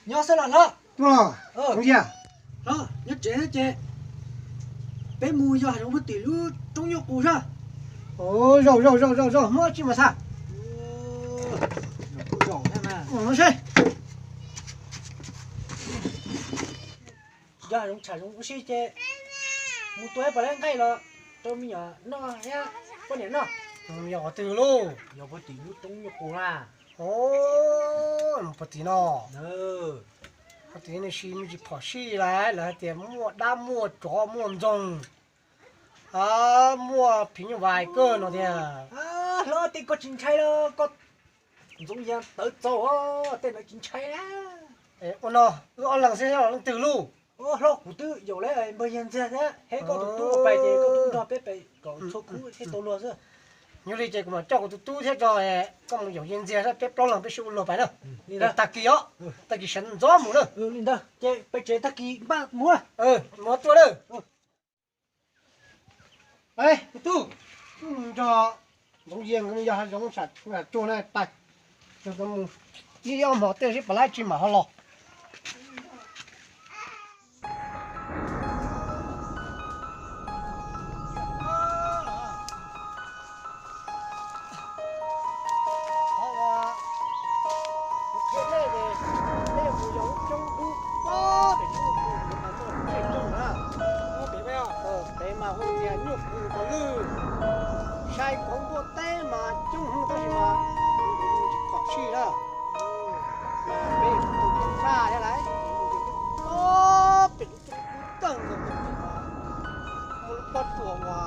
Nyob xwb los hlob. Hlob, nyob tsev ces peb mus yos hav zoov puag tim lub roob nyuj qus sab. Zaum zaum zaum zaum zaum, muab tsi mas tha. Yog hav zoov tsham zoov ua si ces mus tua ib pom lab nqaij los rau me nyuam noj thiab poj niam noj. Yog qhov twg lauj? Yog puag tim lub roob nyuj qus na. Puag tim no. Puag tim no si me ntsis phom sij lawm, lawv hais tias muaj dab muaj tsov muaj ntxoog, muaj phim nyuj vais kawg no tiag. Hlob, tej koj tsis ntshai los koj ntxoov yas tawv txaus, tej no tsis ntshai. Ua no wb ob leeg xwb los leej twg lauj? Hlob, kuv twb yaum lawv npawg Yaj Ntxiag thiab, heb koj tus tub pais ces koj twb nrog peb pais kom txhua khub thiab tau luag xwb. Yog li ces kuv mam coj kuv tus tub thiab tso, koj mus yaum Yaj Ntxiag, peb plaub leeg peb sib ua luag pais na. Tag kis os, tag kis sawv ntxov mus na. Li ntawd ces peb tsev tag kis npaj mus. Mus tua na. Tus tub, nrog Ntxoov Yias nkawd yos hav zoov sam tsuag na, pais, ib ob hmo tej sib pom lab tsi mam ho los. Qhov uas kuv qhia nej ces nej mus yos lub roob dub pob pem tsooj hu, kuv mas muaj tsheej coob na. Pem mas hu tias nyuj qus pos lwj, sai qhov nkuaj teb mas coob heev tab sis mas tsis phom sij na. Mas peb tus tub faj thiab lawm, pob pem lub roob dub tawg nkaus tus pem mas muaj lub pob tsuas uas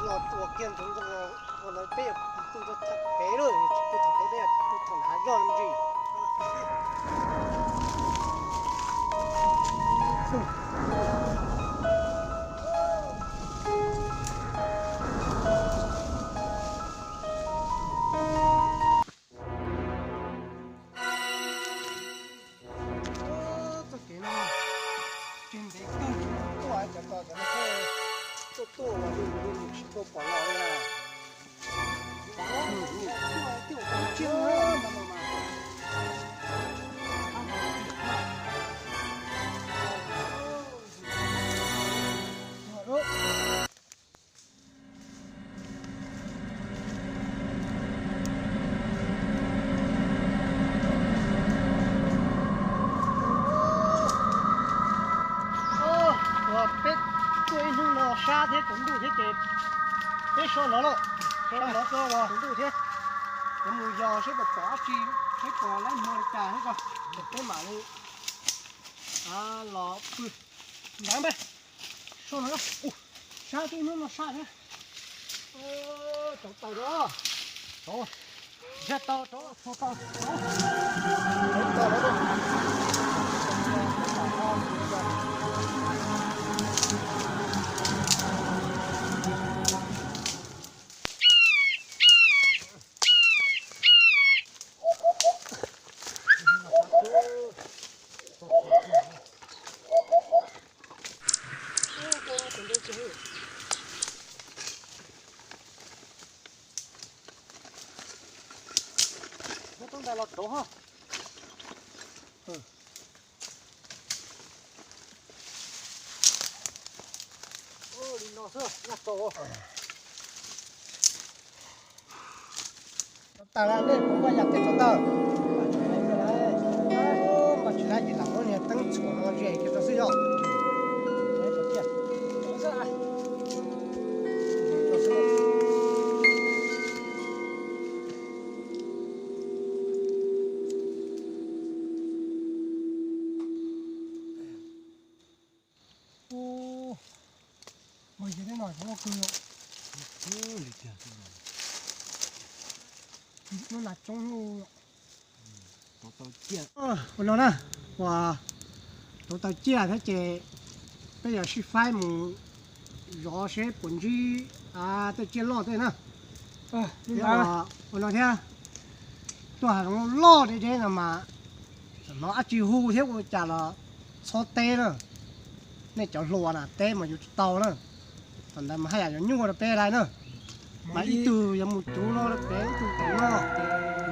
los tsuas kiag ntxoov ntxoo ua ntawd peb yuav pw tuaj rau tham kev lawm, tsis pw tham kev peb yuav pw tham nav zoj me ntsis. Txoj kev no tsis ntev kawg, tuaj cov tos cov no tuaj tuaj los yus yus tsis tau pom los li na. Peb tuaj ib hnub no sab thiab tsaus ntuj thiab ces peb so no lauj, so no tuaj tsaus ntuj thiab. Yuav mus yos seb puas pom dab tsi, seb puas laib hmo li cas thiab ko, peb mam li los pw. Ntawd npe, so no, sab twb hnub no sab thiab. Rauv taws rau, rauv, tau rauv, tau rauv. Muab tub ntais los rauv ho. Li no xwb, nyaj tau. Rauv taws lawm, nej puas npaj yam tej rauv taws? Npaj tsis laib ces lam muab niag teeb txhuam no ze kiag rau xwb yog. Mus yig tej no loj kawg. Lub nas coob. Ua no na, uas rauv taws ciaj thiab ces peb yuav sib faib mus zov seb puas ntsib tej tsiaj loj tej na. Ua no thiab, tuaj hav zoov loj deb deb no mas, hnov dab tsi hu thiab ua cas los txhob teb na. Nej cov hluas na teb mas yuav tsis tau na. Thaum ntawd mas haj yam yuav nyuaj rau peb lawm na. Mas ib tug yuav mus cuv no rau pem, ib tug cuv no.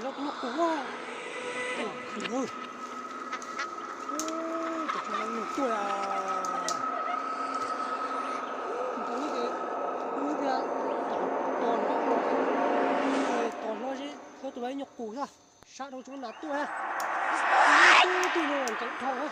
hlob, kuv nyob qus. Tus hlob nyuag tuaj, nrau ces tus hlob, tus hlob nyuag qus xwb, sab dhau tsis muaj nas tuaj. Tus hlob nyoog nkees dhau.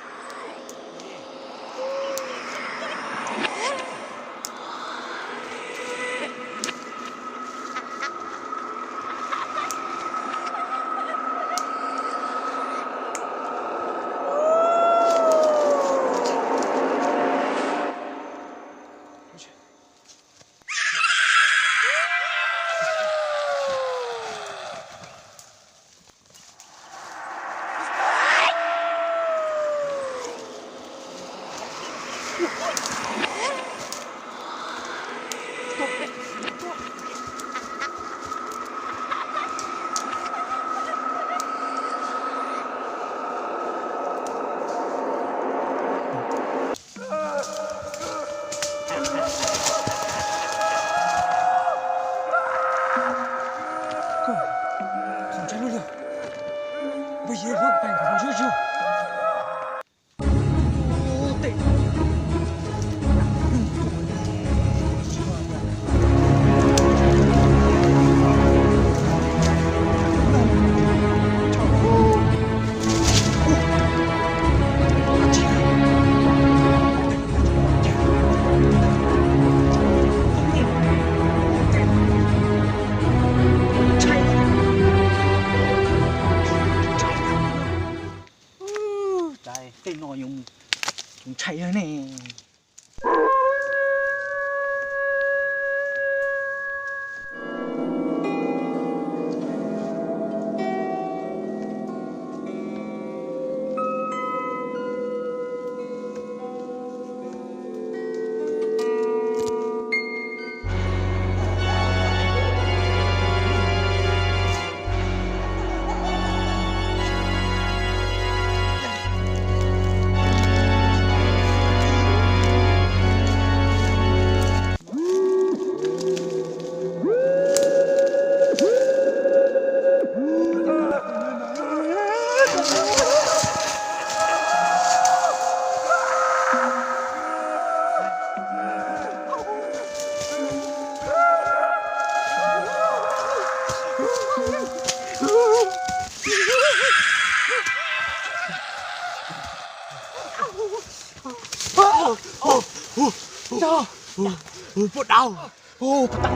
Puas dav, puas dav,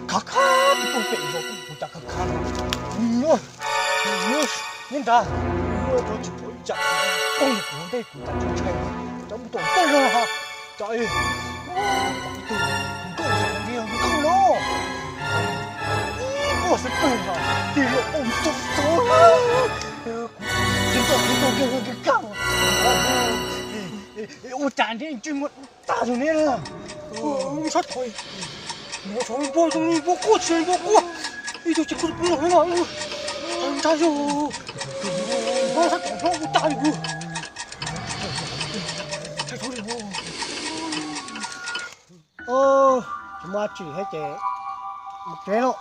khav khav, kuv tuaj pem zos kuv cas khav khav no. Nyob nrad, nyob rau tsis pom ib tsam, kuv ntej kuv cas tsis ntshai, cov mus tom tej no ha, cov nkauj nkauj no, ib kuj xwb pw mas tig los ua txog txog, kuv tsis tau kuv tau kiag kiag, ua cas ntsej muag tag zoo ne. Sab tod, npua zoo li npua quaj tsis npua quaj, ib tug tsis quaj pw los no, ntshai zoo, sab tod hlob kuv tag li kuv. Tsis muaj dab tsi thiab ces mus tsev lauj.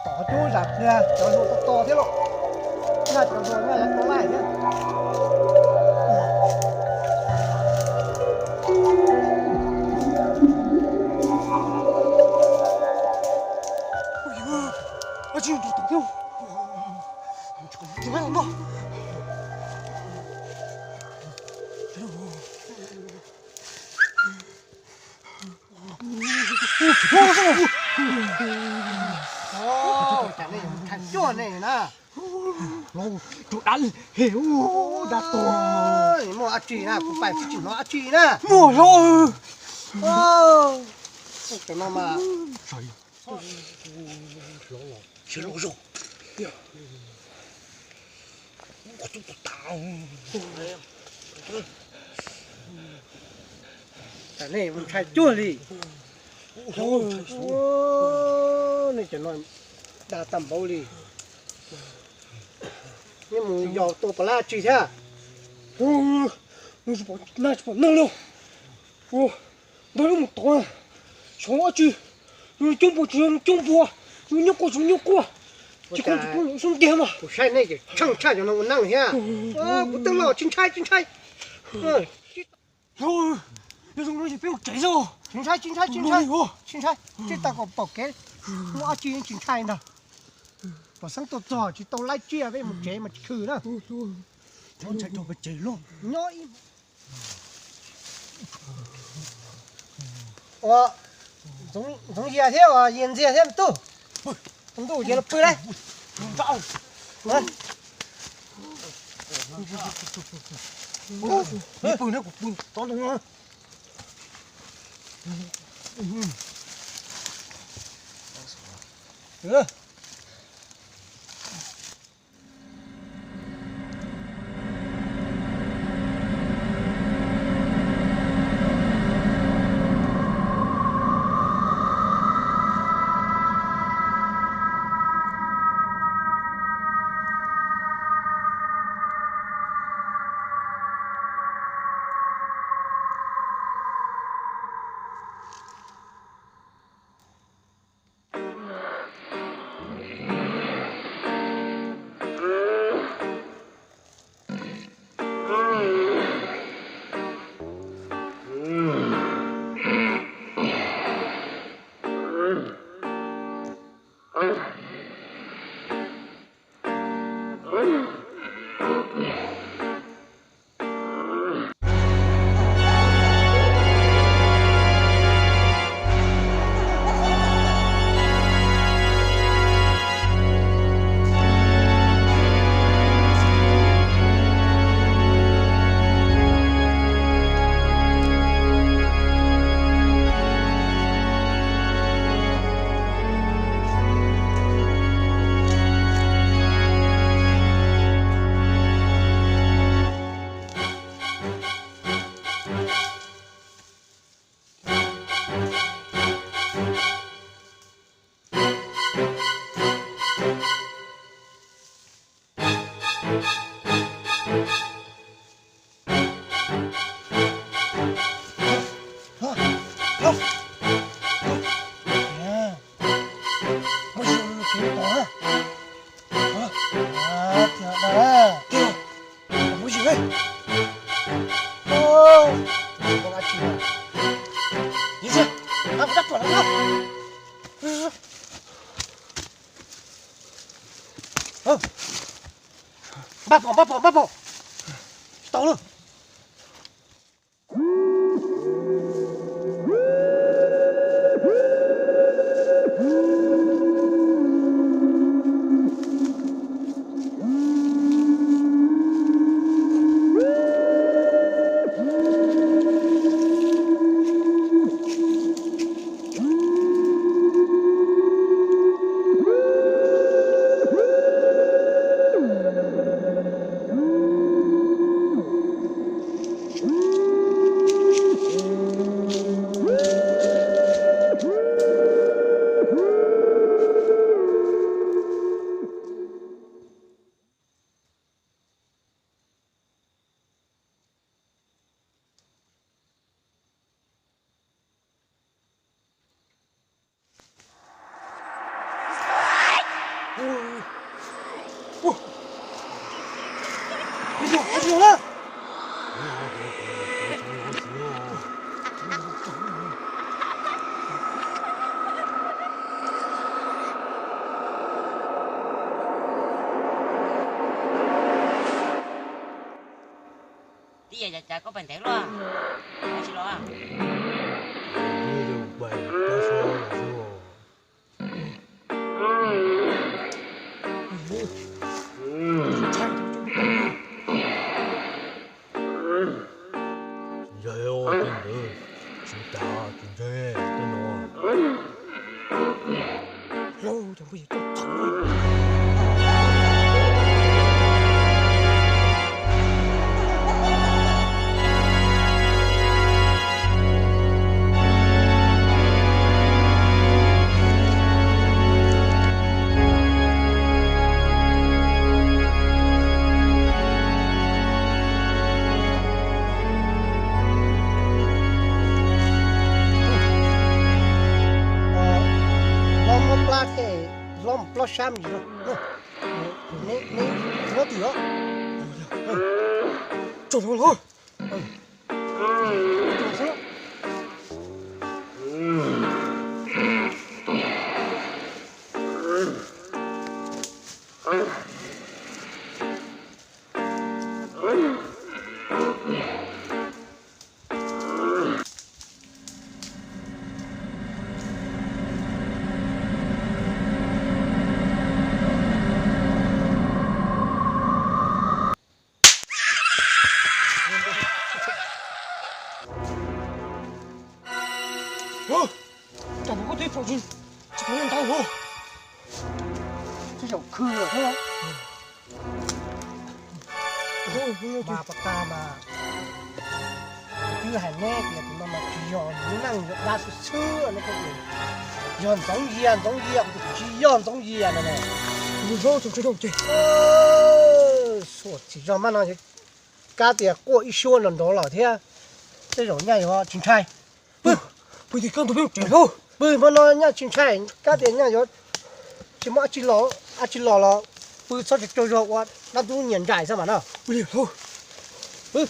Tom qhov cub zam pliag cov hluas tau to thiab lauj. Nyaj cov hluas nyaj yuav tau laij thiab. Ua tsis tus tom thiab. Cas nej ntshai cuag nej na. Rau dab he, dab tuag. Muaj dab tsi na, kuv pais kuv tsis hnov dab tsi na. Muaj hlob. Cov no mas. Siab loj zog. Cas nej ntshai cuag li. Nej cov no dag tag npaum li. Nej mus yos tua pov lab tsi thiab? Nag tsis pom neeg li. Ntag lub mus tod, xyov dab tsi, coob npua tsis yog coob npua, nyob quaj tsis yog nyob quaj, tsis quaj tsis quaj xub ntiag mas. Kuv saib nej ces tsheej tshaj cov no ua neej thiab. Kuv twb los tsis ntshai tsis ntshai. Yog zoo no ces peb mus tsev xwb. Tsis ntshai tsis ntshai tsis ntshai, tsis ntshai, tsis tau kom pom kev, muaj dab tsi tsis ntshai ntag. Pom xeeb tuaj txog tsis tau laib tsiaj peb mus tsev mas tsis khw na. Nyob ib Ua, Ntxoov Yias thiab Yias Ntxiag thiab tub, ntuj ces los pw lauj. Npaj pom, npaj pom, npaj pom. Tsis tau lawm. Tus na. Tib yam cas cas koj pais ntev luaj, koj tsis los? Tsis ntshai os, tej ntawd tsis tas, tsis ntshai tej no. Lauj, cov phooj ywg, coj txog. Hlob muab plab thiab, hlob mus plob sab me ntsis no. Neb, neb hlob twg os? Tsom no los. Ua, cas mas koj twb pom tsis, tsis pom ntau hos. Twb zaum khw lawm thiab. Mas pas tas mas, twb hais neb tias tus no mas tsis yog lub neej dab xwb xwb, neb tias yog Ntxoov Yias, Ntxoov Yias, kuv tias tsis yog Ntxoov Yias no ne. Ua, tsis zoo mas no, kab tias quaj ib suab nrov nrov lawm thiab, tej zaum nyaj yuav tsis ntshai. Pw, pw tim koj tus peb tsev hauj. Pw hmo no nyaj tsis ntshai, kab tias nyaj yuav tsis muaj dab tsi los, dab tsi los los pw txhob tsaug zog ua dab ntub nyias ntsais xwb mas no. Pw li hauj. Pw.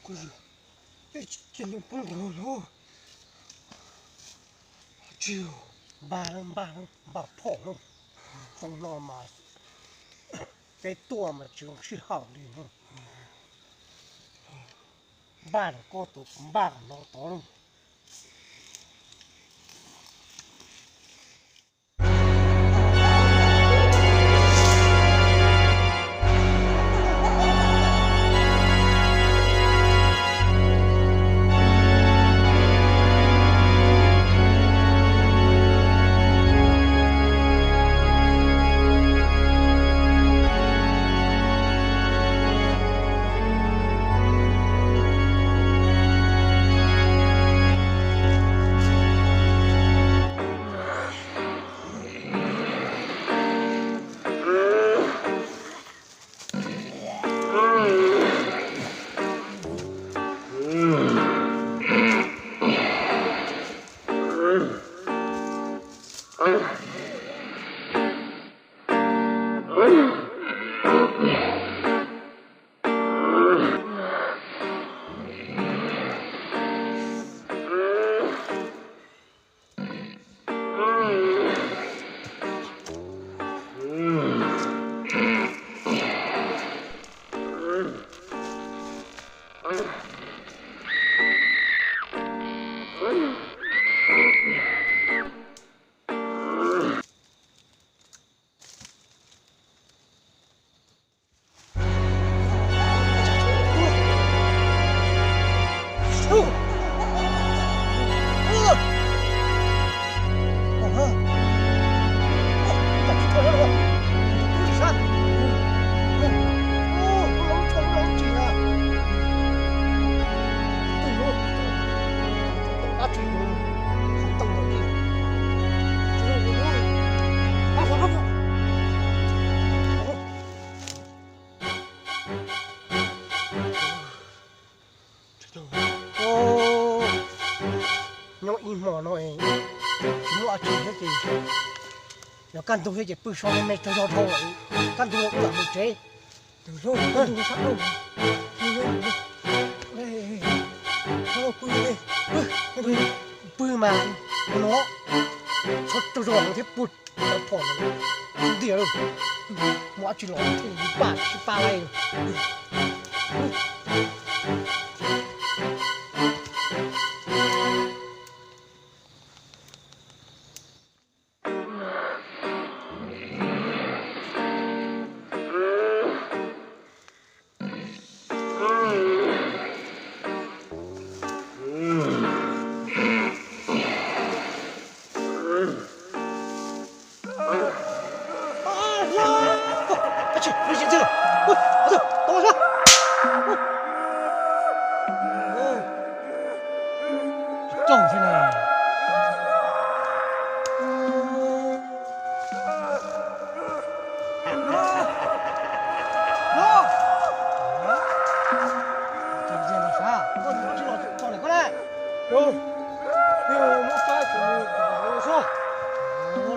Kuv yog, ces nws poob ntawd los. Tsis, npaj, npaj, npaj phom lawm. Xyoo no mas peb tuaj mas tsis zoo sij hawm li no. Npaj los koj tus, kuv npaj no tod lawm. Hmo no tsis muaj dab tsi thiab ces yog kaj ntug thiab ces pw so me me tsaug zog dhau lawm, kaj ntug los wb mam mus tsev. Pw mas no txhob tsaug zog thiab pw cov phom no xub ntiag lawm, muaj dab tsi los thiaj li pam sib pab laij.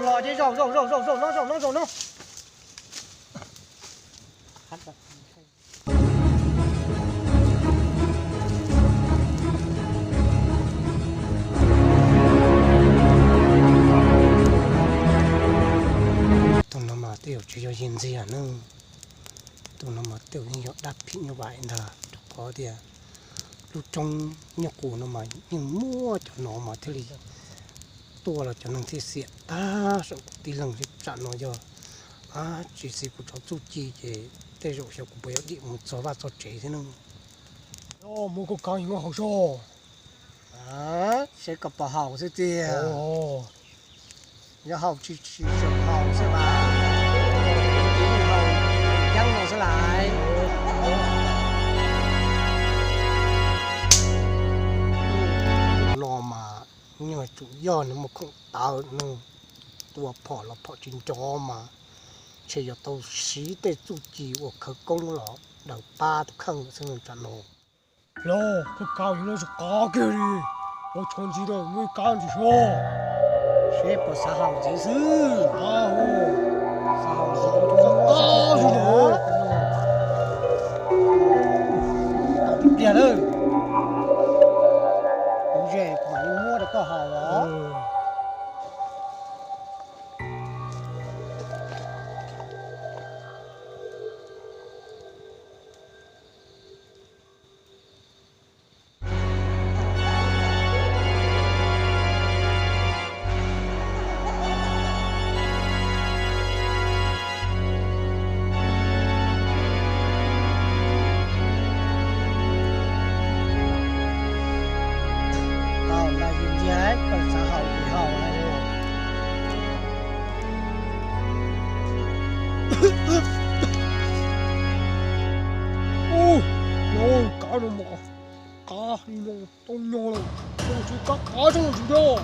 Los ces zaum zaum zaum zaum zaum no zaum no zaum no. Tus no mas tej zaum tsis yog yig ntxiag na. Tus no mas tej zaum yeej yog dab phim nyuj vais ntag, rau qhov tias lub roob Nyuj Qus no mas yeej muaj cov no mas thiaj li tuaj los cov neeg thiaj xiam tag saum kuv tib leeg. Tsam no yog tsis txiv kuv cov txuj ci ces tej zaum xyov kuv puas yuav dim mus txog vaj txog tsev thiab ne. Mus koj kav hauv zog, seb koj puas haus xwb tiag. Yog haus tsis tsis tseem haus xwb mas, haus yeeb no xwb lais. No mas nyuag tsum yog nws muaj khoom tawv, nws tua phom los phom tsis nrov mas ntshe yuav tau siv tej txuj ci uas khawv koob los daws pab tus kheej lawm xwb no tsam no. Los koj kav yuav no tsis qav kiag li, ua tshuav ntxiv rau muaj ib kab ntsis seb puas xav haus ntxiv xwb. Xav haus ntxiv, qab xwb no. Pliag lawm, kuv ze kuv mam li muab rau koj haus os. Haus los ntxiag, koj xav haus ces haus lawm. Ub, kav no mas, kav li no tau nyuag lawm, tsis kav kav tsob no tsis nrog.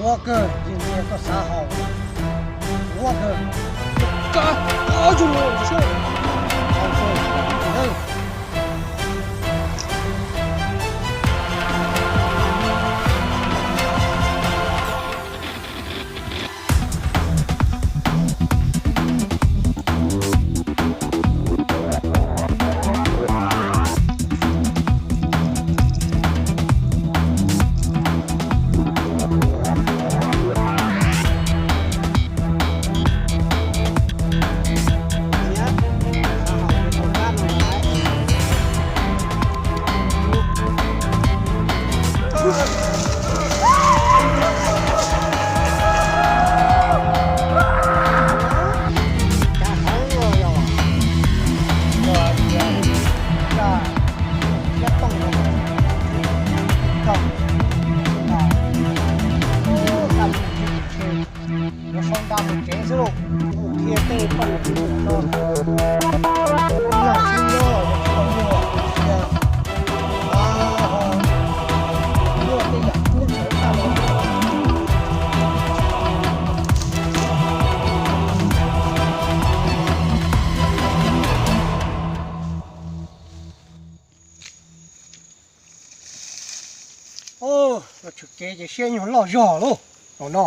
Ua kawg, yeej tias koj xav haus. Ua kawg, kav kav tsob no tsis sab. Yuav sau nta mus tsev xwb lauj, mus qhia tej poj niam tub so. Ib yam xwb nyob los yuav tsis tau muaj, tias luaj tej yam cuab ntxhov tag los. Ub, los Tshwm kev ces siab nyuag loj zog lauj, no no.